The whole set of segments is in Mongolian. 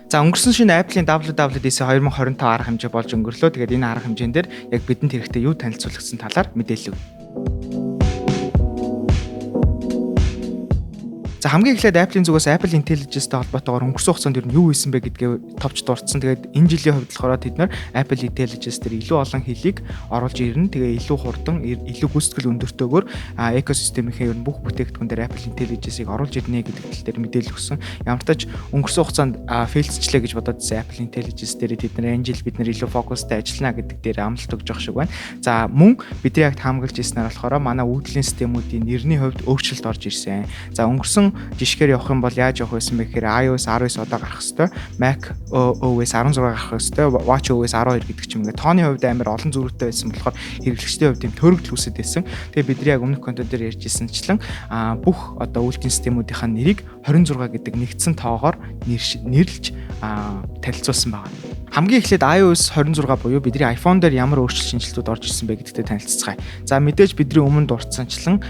За, өнгөрсөн шинэ Apple-ийн WWDC 2025 арга хэмжээ болж өнгөрлөө. Тэгээд энэ арга хэмжээн дээр яг бидэнд хэрэгтэй юу танилцуулагдсан талаар мэдээлэл өгье. За, хамгийн эхлээд Apple-ийн зүгээс Apple Intelligence-тэй холбоотойгоор өнгөрсөн хугацаанд ер нь юу хийсэн бэ гэдгээ товч дурдсан. Тэгээд энэ жилийн хувьд болохоор тэд нар Apple Intelligence дээр илүү олон хэлийг оруулж ирнэ. Тэгээ илүү хурдан, илүү гүйцэтгэл өндөртэйгээр экосистемийнхээ ер нь бүх бүтээгдэхүүн дээр Apple Intelligence-ийг оруулж ирнэ гэдэг тал дээр мэдээлэл өгсөн. Ямар ч тач өнгөрсөн хугацаанд fail цчлээ гэж бодоод байсан Apple Intelligence дээр тэд нар энэ жил бид нар илүү фокустай ажиллана гэдэг дээр амлалт өгж байгаа шиг байна. За, мөн бидний яг таамаглаж ирснээр болохоор манай үйлдлийн системүүдийн нэрний хувьд өөрчлөлт орж ирсэн. За, өнгөрсөн жишгээр явах юм бол яаж явах байсан бэ гэхээр iOS 19 одоо гарах хэвээр, Mac OS 16 гарах хэвээр, Watch OS 12 гэдэг ч юм, ингээд тооны хувьд амар олон зөрүүтэй байсан болохоор хэрэглэгчдийн хувьд тийм төрөгдөл үүсэт байсан. Тэгээ бидний яг өмнөх контент дээр ярьж ирсэнчлэн бүх одоо үйлдлийн системүүдийнхаа нэрийг 26 гэдэг нэгдсэн тоогоор нэрлэж танилцуулсан байна. Хамгийн эхлээд iOS 26 буюу бидний iPhone дээр ямар өөрчлөлт шинэчлэлтүүд орж ирсэн бэ гэдэгтэй танилцацгаая. За, мэдээж бидний өмнө дурдсанчлан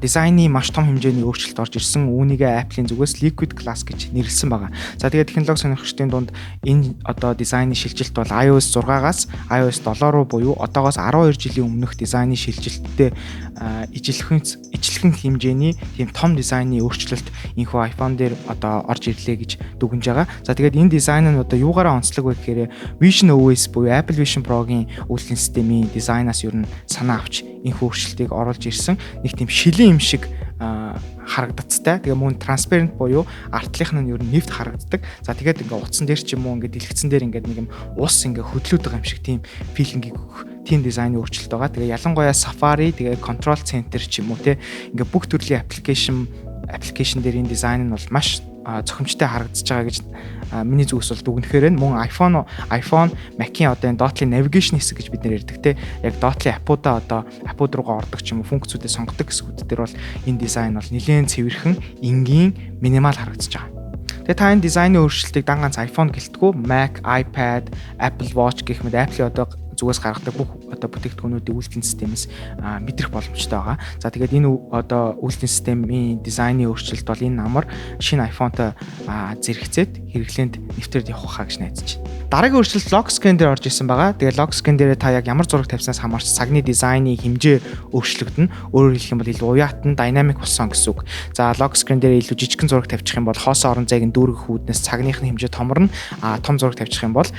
дизайны маш том хэмжээний өөрчлөлт орж ирсэн. Үүнийгээ Apple-ийн зүгээс Liquid Glass гэж нэрлэсэн байгаа. За, тэгээд технологи сонирхогчдын дунд энэ одоо дизайны шилжилт бол iOS 6-аас iOS 7 руу буюу одоогоос 12 жилийн өмнөх дизайны шилжилттэй ижилхэн ижилхэн хэмжээний тийм том дизайны өөрчлөлт энэхүү iPhone дээр одоо орж ирлээ гэж дүгнэж байгаа. За, тэгээд энэ дизайн нь одоо юугаараа онцлог вэ гэхээр Vision OS буюу Apple Vision Pro-гийн үйлдлийн системийн дизайнаас ер нь санаа авч энэхүү өөрчлөлтийг оруулж ирсэн. Нэг тийм шилийн юм шиг харагдацтай. Тэгээ мөн transparent буюу артлынх нь ер нь нэвт харагддаг. За, тэгээд ингээ утсан дээр ч юм уу, ингээ дэлгэцэн дээр ингээ нэг юм ус ингээ хөдлөөд байгаа юм шиг тийм feeling ийг өгөх тийм дизайны өөрчлөлт байгаа. Тэгээ ялангуяа Safari, тэгээ Control Center ч юм уу, те, ингээ бүх төрлийн application дээр энэ дизайн нь бол маш зохимжтой харагдаж байгаа гэж миний зүгээс бол дүгнэхээр нь мөн iPhone Mac-ийн одоо энэ доотлын navigation хэсэг гэж бид нэр ярьдаг, те, яг доотлын app уудаа одоо app ууд руугаа ордог ч юм уу, функцүүдээ сонгодог хэсгүүд дээр бол энэ дизайн бол нэлээд цэвэрхэн, энгийн, minimal харагдаж байгаа. Тэгээ та энэ дизайны өөрчлөлтийг дан ганц iPhone гэлтгүү Mac, iPad, Apple Watch гэх мэт Apple-ийн одоо зүгээс гаргадаг бүх одоо бүтээгдэхүүнүүдийн үйлдлийн системээс мэдрэх боломжтой байгаа. За, тэгээд энэ одоо үйлдлийн системийн дизайны өөрчлөлт бол энэ намар шинэ iPhone-той зэрэгцээд хэрэглээнд нэвтрээд явах хаа гэж найдаж байна. Дараагийн өөрчлөлт lock screen дээр орж исэн байгаа. Тэгээд lock screen дээр та яг ямар зураг тавьснаас хамаарч цагны дизайны хэмжээ өөрчлөгдөнө. Өөрөөр хэлэх юм бол илүү уяатан, dynamic болсон гэсэн үг. За, lock screen дээр илүү жижигхэн зураг тавьчих юм бол хоосон орон зайг нь дүүргэх үүднээс цагных нь хэмжээ томорно. А том зураг тавьчих юм бол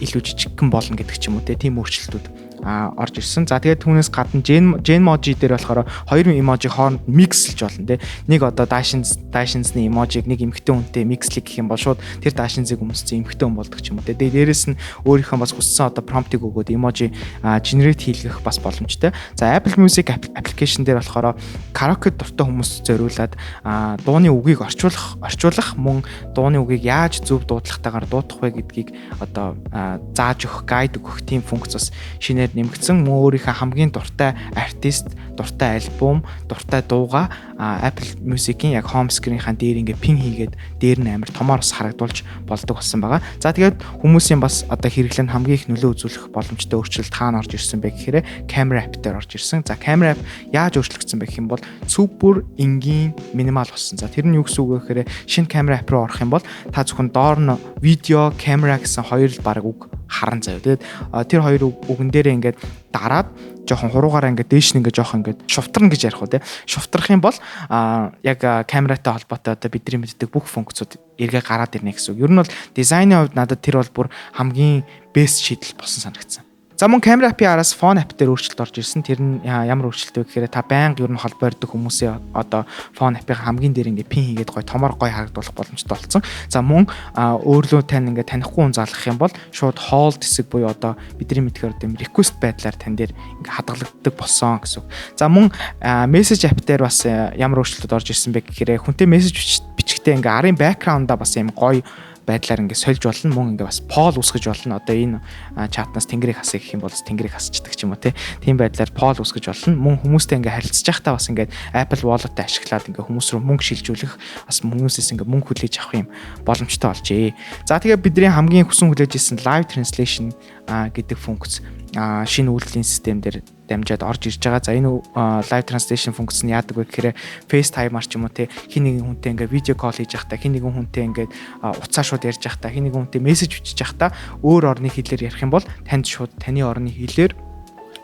илүү жижигхэн болно гэдэг ч юм уу, те, тийм өөрчлөлтүүд орж ирсэн. За, тэгээд түүнээс гадна Genmoji дээр болохоор хоёр emoji хооронд mix лж болно, те. Нэг одоо даашинзны emoji г нэг эмэгтэй хүнтэй mix лэх гэх юм бол шууд тэр даашинзыг өмссөн эмэгтэй хүн болдог ч юм уу, те. Тэгээд дээрэс нь өөрийнхөө бас хүссэн одоо prompt ыг өгөөд emoji generate хийлгэх бас боломжтой. За, Apple Music application дээр болохоор караоке дуртай хүмүүс зориулаад дууны үгийг орчуулах, мөн дууны үгийг яаж зөв дуудлагатайгаар дуудах вэ гэдгийг одоо зааж өгөх, guide өгөх тийм функц бас шинээр нэмэгдсэн. Мөн өөрийнхөө хамгийн дуртай артист, дуртай альбом, дуртай дууга Apple Music-ийн яг home screen-ийн дээр ингээ pin хийгээд дээр нь амар томоор бас харагдуулж болдог болсон байгаа. За, тэгээд хүмүүсийн бас одоо хэрэглээнд хамгийн их нөлөө үзүүлэх боломжтой өөрчлөлт хаана орж ирсэн бэ гэхээр camera app дээр орж ирсэн. За, camera app яаж өөрчлөгдсөн бэ гэх юм бол супер энгийн, minimal болсон. За, тэр нь юу гэсэн үг вэ гэхээр шинэ camera app руу орох юм бол та зөвхөн доор нь видео, camera гэсэн хоёр л баг үг харан заяа. Тэгээд тэр хоёр үгэн дээрээ ингээд дараад жоохон хуруугаараа ингээд дээш нь ингээд жоохон ингээд шувтарна гэж ярих уу, те. Шувтрах юм бол яг камератай холбоотой одоо бидний мэддэг бүх функцүүд эргээ гараад ирнэ гэсэн үг. Ер нь бол дизайны хувьд надад тэр бол бүр хамгийн best шийдэл болсон санагдсан. За, мөн camera app ын араас phone app дээр өөрчлөлт орж ирсэн. Тэр нь ямар өөрчлөлт вэ гэхээр та байнга ер нь холбоо барьдаг хүмүүсийн одоо phone app ын хамгийн дээр ингээ pin хийгээд гой томор гой харагдуулах боломжтой болсон. За, мөн өөрлөө тань ингээ танихгүй хүн залгах юм бол шууд hold хэсэг буюу одоо бидний мэдхээр одоо request байдлаар тань дээр ингээ хадгалагддаг болсон гэсэн үг. За, мөн message app дээр бас ямар өөрчлөлтүүд орж ирсэн бэ гэхээр хүнтэй мессеж бичгтээ ингээ арын background аа бас юм гоё байдлаар ингээ сольж болно. Мөн ингээ бас poll үүсгэж болно. Одоо энэ чатнаас тэнгэрийг хасъя гэх юм бол тэнгэрийг хасчдаг ч юм уу, тийм байдлаар poll үүсгэж болно. Мөн хүмүүстэй ингээ харилцаж байхдаа бас ингээ Apple Wallet-ыг ашиглаад ингээ хүмүүс рүү мөнгө шилжүүлэх, бас хүмүүсээс ингээ мөнгө хүлээж авах юм боломжтой болжээ. За, тэгээ бидний хамгийн хүсэн хүлээж исэн Live Translation гэдэг функц шинэ үйлдлийн систем дээр дамжаад орж ирж байгаа. За, энэ live translation функц нь яадаг вэ гэхээр FaceTime-аар ч юм уу, те, хэн нэгэн хүнтэй ингээ видео call хийж байхдаа, хэн нэгэн хүнтэй ингээд утсаа шууд ярьж байхдаа, хэн нэгэн хүнтэй мессеж бичиж байхдаа өөр орны хэлээр ярих юм бол танд шууд таны орны хэлээр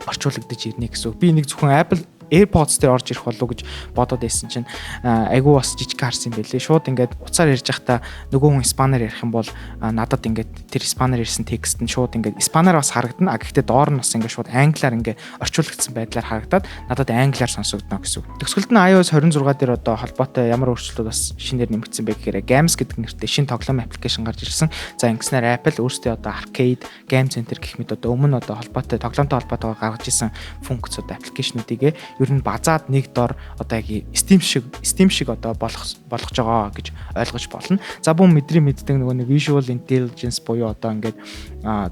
орчуулагдаж ирнэ гэсэн үг. Би нэг зөвхөн Apple AirPods дээр орж ирэх болов уу гэж бодоод байсан чинь айгүй бас жижиг харсан юм байлээ. Шууд ингээд утсаар ярьж байхдаа нөгөө хүн испанаар ярих юм бол надад ингээд тэр испанаар ярьсан текст нь шууд ингээд испанаар бас харагдана. А гэхдээ доор нь бас ингээд шууд англиар ингээд орчуулагдсан байдлаар харагдаад надад англиар сонсогдно гэсэн үг. Төгсгөлд нь iOS 26 дээр одоо холбоотой ямар өөрчлөлтүүд бас шинээр нэмэгдсэн бэ гэхээр Games гэдэг нэртэй шинэ тоглоом application гарч ирсэн. За, ингэснээр Apple өөрсдөө одоо Arcade, Game Center гэх мэт одоо өмнө одоо холбоотой тоглоомтой холбоотойгоор гаргаж исэн функцүүд, application уудыг ер нь базаад нэг дор одоо яг Steam шиг одоо болгож байгаа гэж ойлгож болно. За, бүүн мэдрийн мэддэг нөгөө нэг visual intelligence буюу одоо ингээд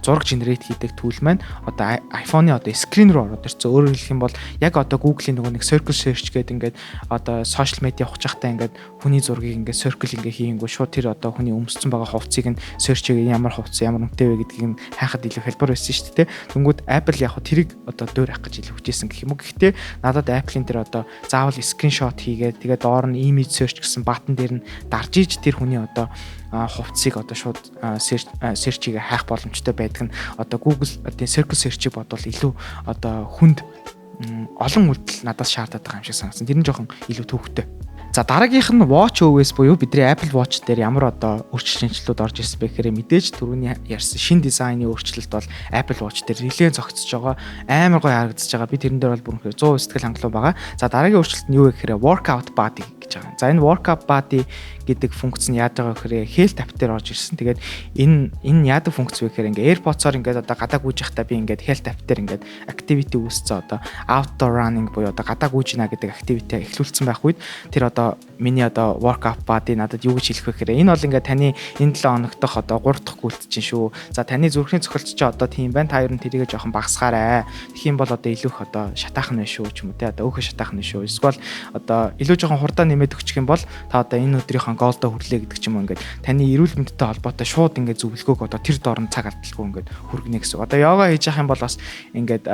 зураг generate хийдэг tool маань одоо iPhone-ы одоо screen руу ороод ирсэн. Өөрөөр хэлэх юм бол яг одоо Google-ийн нөгөө нэг circle search гэдэг ингээд одоо social media явах байхдаа ингээд хүний зургийг ингээд circle ингээд хийнгүү шууд тэр одоо хүний өмссөн байгаа хувцсыг нь search хийгээ, ямар хувцас, ямар үнэтэй вэ гэдгийг нь хайхад илүү хялбар байсан шүү дээ. Тэнгүүд Apple яг тэрийг одоо дуурайх гэж илүү хүчээсэн гэх юм уу. Гэхдээ надад Apple-ийн тэр одоо заавал screenshot хийгээд, тэгээ доор нь image search гэсэн button дээр нь дарж иж тэр хүний одоо хувцсыг одоо шууд search-ийг хайх боломжтой байдаг нь одоо Google одоо circle search-ийг бодвол илүү одоо хүнд олон үйлдэл надаас шаардаад байгаа юм шиг санагдсан. Тэр нь жоохон илүү төвөгтэй. За, дараагийнх нь Watch OS буюу бидний Apple Watch дээр ямар одоо өөрчлөлт, шинэчлэлүүд орж ирсэн бэ гэхээр мэдээж түрүүний ярьсан шинэ дизайны өөрчлөлт бол Apple Watch дээр нэлээд зохицож байгаа. Амар гоё харагдаж байгаа. Би тэрэн дээр бол бүр үнэхээр 100% сэтгэл хангалуун байгаа. За, дараагийн өөрчлөлт нь юу вэ гэхээр Workout Buddy гэж байгаа. За, энэ Workout Buddy гэдэг функц нь яадаг вэ гэхээр Health app дээр орж ирсэн. Тэгээд энэ яадаг функц вэ гэхээр ингээ AirPods-оор ингээд одоо гадаа гүйж байхдаа би ингээд Health app дээр ингээд activity үүссэн, одоо outdoor running буюу одоо гадаа гүйж гинэ гэдэг activity эхлүүлсэн байх үед тэр одоо миний одоо workout buddy надад юу гэж хэлэх вэ гэхээр энэ бол ингээд таны энэ 7 хоног дох одоо 3 дахь гүйлт чинь шүү. За, таны зүрхний цохилт чи одоо тийм байна. Та ер нь тэрийгэ жоохон багасгаарай. Тэгэх юм бол одоо илүү их одоо шатаахан байна шүү ч юм уу, те, одоо өөхө шатаахан шүү. Эсвэл одоо илүү жоохон хурдаа нэмээд өгчих юм бол та одоо энэ өдрийнхөө goal доо хүрлээ гэдэг ч юм уу, ингээд таны эрүүл мэндтэй холбоотой шууд ингээд зөвлөгөөг одоо тэр дор нь цаг алдалгүй ингээд хүргэнэ гэсэн. Одоо йога хийж явах юм бол бас ингээд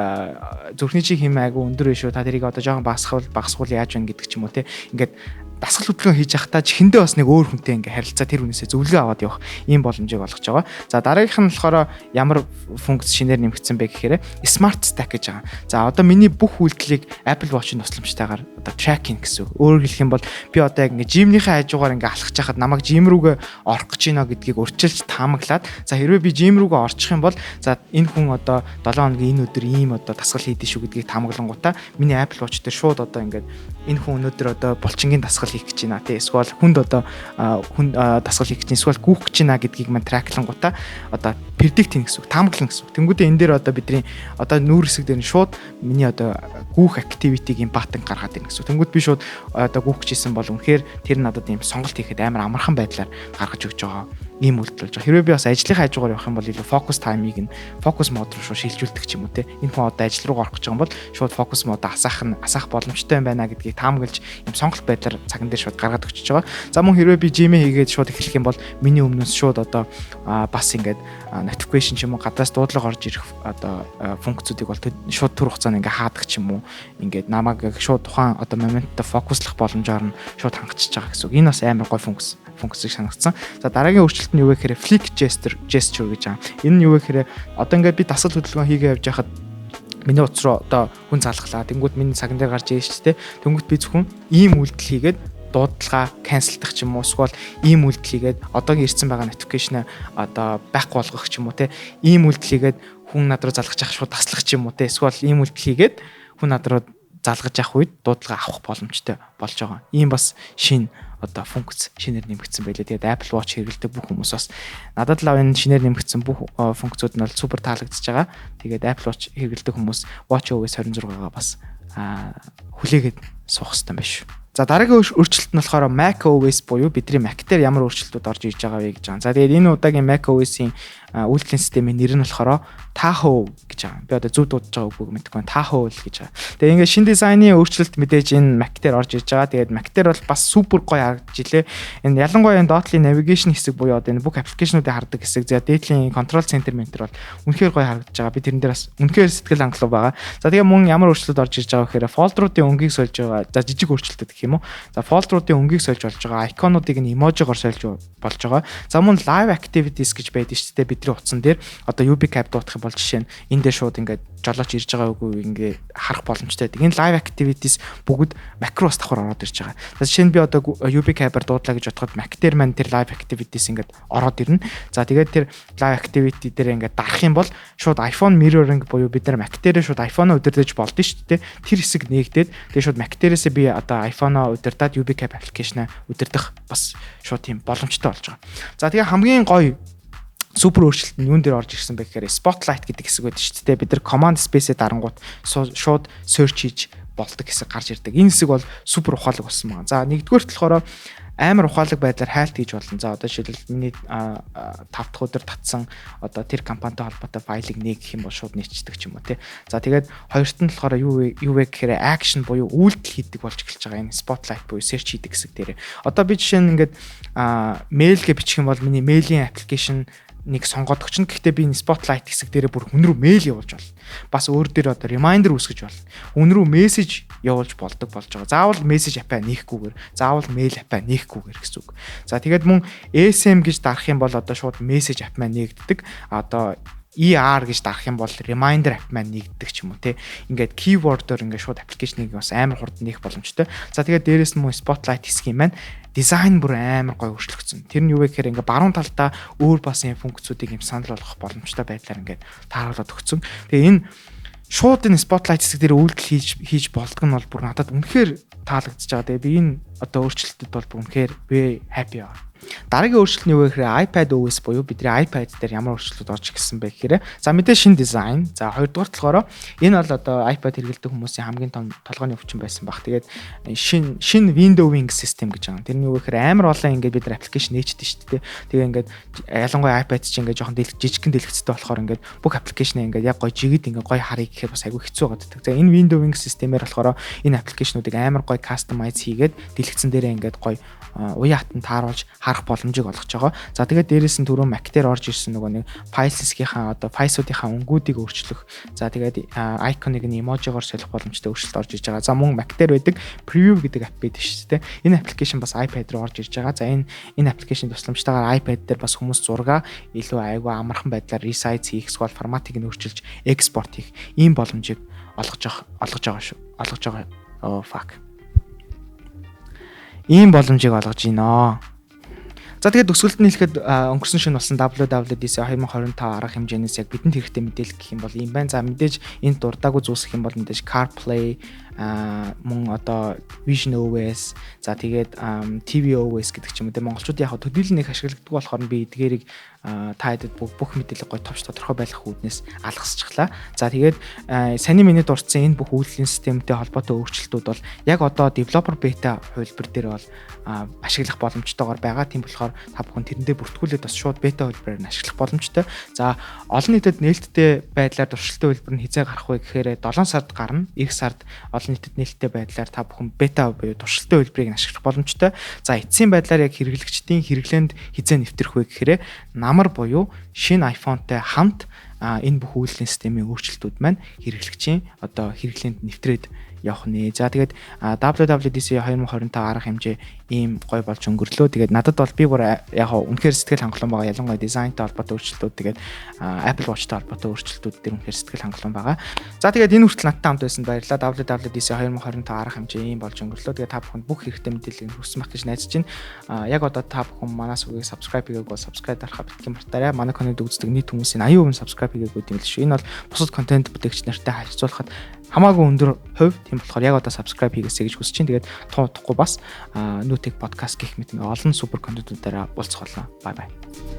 зүрхний чи хэм айгу өндөр байна шүү. Та тэрийг одоо жоохон багасгавал яаж вэ гэдэг ч юм уу, те. Ингээд дасгал хөдөлгөөн хийж байхдаа чихэндээ бас нэг өөр хүнтэй ингээ харилцаа, тэр хүнээсээ зөвлөгөө аваад явах ийм боломжийг олгож байгаа. За, дараагийнх нь болохоор ямар функц шинээр нэмэгдсэн бэ гэхээр Smart Stack гэж байгаа. За, одоо миний бүх үйлдэлийг Apple Watch-ын тусламжтайгаар одоо tracking гэсэн үг. Өөрөөр хэлэх юм бол би одоо яг ингээ gym нийхээ хажуугаар ингээ алхаж байхад намайг gym рүүгээ орох гэж байна гэдгийг урьдчилж таамаглаад, за, хэрвээ би gym рүүгээ орчих юм бол за, энэ хүн одоо 7 хоногийн энэ өдөр ийм одоо дасгал хийдэж шүү гэдгийг таамаглангуудаа миний Apple Watch дээр шууд одоо ингээд энэ хүн өнөөдөр одоо булчингийн дасгал хийх гэж байна, тий, эсвэл хүнд одоо хүн дасгал хийх гэж байна, эсвэл гүйх гэж байна гэдгийг мань track лангуудаа одоо predict хийнэ гэсэн үг, таамаглана гэсэн үг. Тэнгүүдээ энэ дээр одоо бидний одоо нүүр хэсэг дээр нь шууд миний одоо гүйх activity-гийн button гаргаад ирнэ гэсэн үг. Тэнгүүд би шууд одоо гүйх гэжсэн бол үнэхээр тэр надад ийм сонголт хийхэд амар амархан байдлаар гаргаж өгч байгаа ийм үйлдэл болж байгаа. Хэрвээ би бас ажлынхаа хажуугаар явах юм бол илүү focus time-ыг нь focus mode руу шууд шилжүүлдэг ч юм уу, те. Энэ хүн одоо ажил руу орох гэж байгаа юм бол шууд focus mode асаах нь асаах боломжтой юм байна гэдгийг таамаглаж ийм сонголт байдлаар цаган дээр шууд гаргаад өгчөж байгаа. За, мөн хэрвээ би gym ээ хийгээд шууд эхлэх юм бол миний өмнөөс шууд одоо бас ингээд notification ч юм уу, гадаас дуудлага орж ирэх одоо функцүүдийг бол шууд түр хугацаанд ингээ хаадаг ч юм уу, ингээд намайг шууд тухайн одоо моментод focus лох боломжоор нь шууд хангачиж байгаа гэсэн үг. Энэ бас амар гоё функцийг санагдсан. За, дараагийн өөрчлөлт нь юу вэ гэхээр flick gesture гэж байгаа. Энэ нь юу вэ гэхээр одоо ингээд би дасгал хөдөлгөөн хийгээ явж байхад миний утас руу одоо хүн залглаа. Тэнгүүд миний цаган дээр гарч ирж шүү дээ. Тэнгүүд би зөвхөн ийм үйлдэл хийгээд дуудлага cancel дах ч юм уу, эсвэл ийм үйлдэл хийгээд одоогийн ирсэн байгаа notification одоо байхгүй болгох ч юм уу, те, ийм үйлдэл хийгээд хүн над руу залгаж явах шууд таслах ч юм уу, те, эсвэл ийм үйлдэл хийгээд хүн над руу залгаж явах үед дуудлага авах боломжтой болж байгаа. Ийм бас шинэ одоо функц шинээр нэмэгдсэн байлээ. Тэгээд Apple Watch хэрэглэдэг бүх хүмүүс бас надад л энэ шинээр нэмэгдсэн бүх функцүүд нь бол супер таалагдчихж байгаа. Тэгээд Apple Watch хэрэглэдэг хүмүүс Watch OS 26-гаа бас хүлээгээд суух хэрэгтэй байх шүү. За, дараагийн өөрчлөлт нь болохоор Mac OS буюу бидний Mac дээр ямар өөрчлөлтүүд орж ирж байгаа вэ гэж байгаа. За, тэгээд энэ удаагийн Mac OS-ийн үйлдлийн системийн нэр нь болохоор Tahoe гэж байгаа. Би одоо зөв дуудаж байгаа үгүй мэдэхгүй. Tahoe л гэж байгаа. Тэгээ ингээд шинэ дизайны өөрчлөлт мэдээж энэ Mac дээр орж ирж байгаа. Тэгээд Mac дээр бол бас супер гоё харагдаж илээ. Энэ ялангуяа энэ доотлын navigation хэсэг буюу одоо энэ бүх application-уудыг хардаг хэсэг. За дээдлийн control center ментер бол үнэхээр гоё харагдаж байгаа. Би тэрэн дээр бас үнэхээр сэтгэл хангалуун байгаа. За тэгээ мөн ямар өөрчлөлт орж ирж байгаа гэхээр folder-уудын өнгийг сольж байгаа. За жижиг өөрчлөлтүүд гэх юм уу. За folder-уудын өнгийг сольж болж байгаа. Icon-уудыг нь emoji-гоор сольж болж байгаа. За мөн live activities гэж байдаг шүү дээ. Бидний утсан дээр одоо UBCab дуудах юм бол жишээ нь энэ дээр шууд ингээд жолооч ирж байгаа үгүй ингээд харах боломжтой байдаг. Энэ live activities бүгд Mac руу бас давхар ороод ирж байгаа. За жишээ нь би одоо UBCab-аар дуудлаа гэж бодоход Mac дээр маань тэр live activities ингээд ороод ирнэ. За тэгээд тэр live activity дээр ингээд дарах юм бол шууд iPhone mirroring буюу бид нар Mac дээрээ шууд iPhone-о удирдах болдсон шүү дээ. Тэр хэсэг нээгдээд тэгээд шууд Mac дээрээсээ би одоо iPhone-о удирдаад UBCab application-а удирдах бас шууд тийм боломжтой болж байгаа. За тэгээ хамгийн гоё супер өөрчлөлт нь юун дээр орж ирсэн бэ гэхээр Spotlight гэдэг хэсэг байдаг шүү дээ. Бид нар command space-ээ дарангуут шууд search хийж болдог хэсэг гарч ирдэг. Энэ хэсэг бол супер ухаалаг болсон байгаа. За нэгдүгээрт болохоор амар ухаалаг байдлаар хайлт хийж болно. За одоо жишээлбэл миний 5 дахь өдөр татсан одоо тэр компанитай холбоотой файлыг нээх гэх юм бол шууд нээчдэг ч юм уу тий. За тэгээд хоёрт нь болохоор юу вэ гэхээр action буюу үйлдэл хийдэг болж эхэлж байгаа. Энэ spotlight буюу search хийдэг хэсэг дээр. Одоо би жишээ нь ингээд mail гэж бичих юм бол миний mail-ийн application нэг сонгоод өгчнө. Гэхдээ би энэ spotlight хэсэг дээрээ бүр хүн рүү mail явуулж болно. Бас өөр дээр одоо reminder үүсгэж болно. Хүн рүү мессеж явуулж болдог болж байгаа. Заавал мессеж app-аа нээхгүйгээр, заавал mail app-аа нээхгүйгээр гэсэн үг. За тэгээд мөн SM гэж дарах юм бол одоо шууд мессеж app маань нээгддэг. Одоо ER гэж дарах юм бол reminder app маань нээгддэг ч юм уу те. Ингээд keyword-оор ингээд шууд application-ыг бас амар хурдан нээх боломжтой. За тэгээд дээрэс нь мөн spotlight хэсэг юм байна. Дизайн бүр амар гоё өөрчлөгдсөн. Тэр нь юу вэ гэхээр ингээд баруун талдаа өөр бас юм функцүүдийг юм санал болгох боломжтой байдлаар ингээд тааруулаад өгсөн. Тэгээ энэ шууд энэ spotlight хэсэг дээр үйлдэл хийж болдог нь бол бүр надад үнэхээр таалагдчихж байгаа. Тэгээ би энэ одоо өөрчлөлтөд бол бүр үнэхээр би happy байгаа. Дараагийн өөрчлөлт нь юу вэ гэхээр iPad OS буюу бидний iPad дээр ямар өөрчлөлтүүд орж ирсэн бэ гэхээр за мэдээ шинэ дизайн. За хоёрдугаар болохоор энэ бол одоо iPad хэрэглэдэг хүмүүсийн хамгийн том толгойн өвчин байсан баг. Тэгээд шинэ windowing system гэж байгаа. Тэр нь юу гэхээр амар олон ингээд бид нар application нээчдэг шүү дээ. Тэгээ ингээд ялангуяа iPad чинь ингээд жоохон жижигхэн дэлгэцтэй болохоор ингээд бүх application ингээд яг гоё жигэд ингээд гоё харъя гэхээр бас айгүй хэцүү байгаа. За энэ windowing системээр болохоор энэ application-уудыг амар гоё customize хийгээд дэлгэцэн дээрээ ингээд гоё уян хатан тааруулж харах боломжийг олгож байгаа. За тэгээд дээрэс нь түрүүн Mac дээр орж ирсэн нөгөө нэг файл хэсгийнхаа одоо файлсуудынхаа өнгүүдийг өөрчлөх. За тэгээд icon-ыг нь emoji-гоор солих боломжтой өөрчлөлт орж ирж байгаа. За мөн Mac дээр байдаг Preview гэдэг app байдаг шүү дээ. Энэ application бас iPad руу орж ирж байгаа. За энэ application тусламжтайгаар iPad дээр бас хүмүүс зураг илүү айгүй амархан байдлаар resize хийх, эсвэл форматыг нь өөрчилж export хийх ийм боломжийг олгож байгаа шүү. Олгож байгаа. Oh fuck. Ийм боломжийг олгож байна. За тэгээд төгсгөлд нь хэлэхэд өнгөрсөн шөнө болсон WWDC 2025 арга хэмжээнээс яг бидэнд хэрэгтэй мэдээлэл гэх юм бол ийм байна. За мэдээж энд дурдаагүй зүйлс гэх юм бол мэдээж CarPlay, мөн одоо Vision OS, за тэгээд TV OS гэдэг ч юм уу те. Монголчууд яг төдийлөн нэг ашигладаг болохоор би эдгээрийг та хэдэд бүх мэдээлэл гоё товч тодорхой байх үүднээс алгасчихлаа. За тэгээд саяны миний дурдсан энэ бүх үйлдлийн системтэй холбоотой өөрчлөлтүүд бол яг одоо developer beta хувилбар дээр бол ашиглах боломжтойгоор байгаа. Тийм болохоор та бүхэн тэрэндээ бүртгүүлээд бас шууд бета хувилбараар нь ашиглах боломжтой. За олон нийтэд нээлттэй байдлаар туршилтын хувилбар нь хэзээ гарах вэ гэхээр 7 сард гарна. Эх сард олон нийтэд нээлттэй байдлаар та бүхэн бета буюу туршилтын хувилбарыг нь ашиглах боломжтой. За эцсийн байдлаар яг хэрэглэгчдийн хэрэглээнд хэзээ нэвтрэх вэ гэхээр намар буюу шинэ iPhone-тай хамт энэ бүх үйлдлийн системийн өөрчлөлтүүд маань хэрэглэгчийн одоо хэрэглээнд нэвтрээд явах нэ. За тэгээд WWDC 2025 арга хэмжээ ийм гоё болж өнгөрлөө. Тэгээд надад бол би бүр яг үнэхээр сэтгэл хангалуун байгаа. Ялангуяа дизайнтай холбоотой өөрчлөлтүүд, тэгээд Apple Watch-тай холбоотой өөрчлөлтүүд дээр үнэхээр сэтгэл хангалуун байгаа. За тэгээд энэ хүртэл надтай хамт байсан баярлалаа. WWDC 2025 арга хэмжээ ийм болж өнгөрлөө. Тэгээд та бүхэнд бүх хэрэгтэй мэдээллийг хүргэсэн байх гэж найдаж байна. Яг одоо та бүхэн манай сувгийг subscribe хийгээгүй бол subscribe дарахаа битгий мартаарай. Манай контент үздэг нийт хүмүүсийн 80% нь subscribe хийгээгүй юм л шүү. Энэ бол бусад контент бүтээгч нартай харьцуулахад хамаагүй өндөр хувь. Тийм болохоор яг одоо subscribe хийгээсэй гэж хүсэж чинь. Тэгээд тун удахгүй бас Newtek podcast гэх мэт ингээ олон супер контентуудаараа уулзах болно. Bye bye.